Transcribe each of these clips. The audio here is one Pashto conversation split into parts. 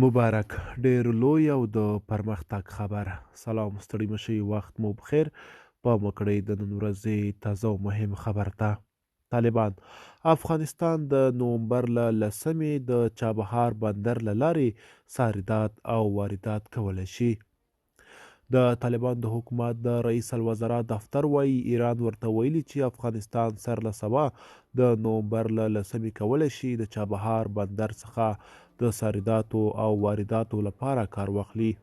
مبارک ډیر لوی او د پرمختګ خبر. سلام، ستړي مشي، وخت مو بخیر. پام وکړئ د نن ورځې تازه او مهم خبر ته. طالبان: افغانستان د نومبر له 10مې د چابهار بندر له لارې صادرات او واردات کولی شي. د طالبان د حکومت د رئیس الوزرا دفتر وایي، ایران ورته ویلي چې افغانستان سر له سبا د نومبر له 10مې کولی شي د چابهار بندر څخه د صادراتو او وارداتو لپاره کار واخلي.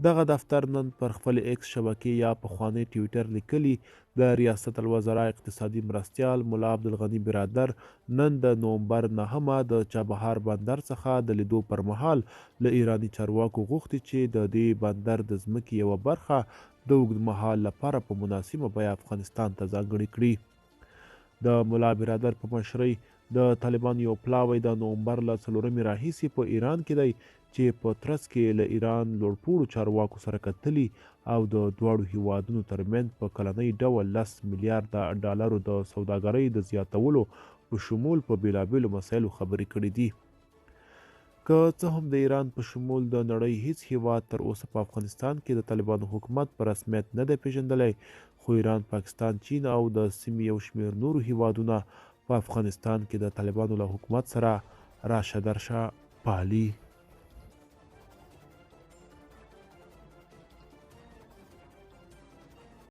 دغه دفتر نن پر خپلې ایکس شبکې یا پخوانۍ ټویټر لیکلي، د ریاست الوزرا اقتصادي مرستیال ملا عبدالغني برادر نن د نومبر 9مه د چابهار بندر څخه د لیدو پر مهال له ایراني چارواکو غوښتي چې د دې بندر د ځمکې یوه برخه د اوږدمهال لپاره په مناسبه بیه افغانستان ته ځانګړې کړي. د ملا برادر په مشرۍ د طالبانو یو پلاوی د نومبر له 4مې راهیسې په ایران کې دی چې په ترڅ کې له ایران لوړپوړو چارواکو سره کتلي او د دواړو هیوادونو ترمنځ په کلنۍ ډول 10 میلیارده ډالرو د سوداګرۍ د زیاتولو په شمول په بیلابیلو مسایلو خبرې کړې دي. که څه هم د ایران په شمول د نړۍ هیڅ هیواد تر اوسه په افغانستان کې د طالبانو حکومت په رسمیت نه دی پیژندلی، خو ایران، پاکستان، چین او د سیمې یو شمېر نورو هیوادونه په افغانستان کې د طالبانو له حکومت سره راشه درشه پالي.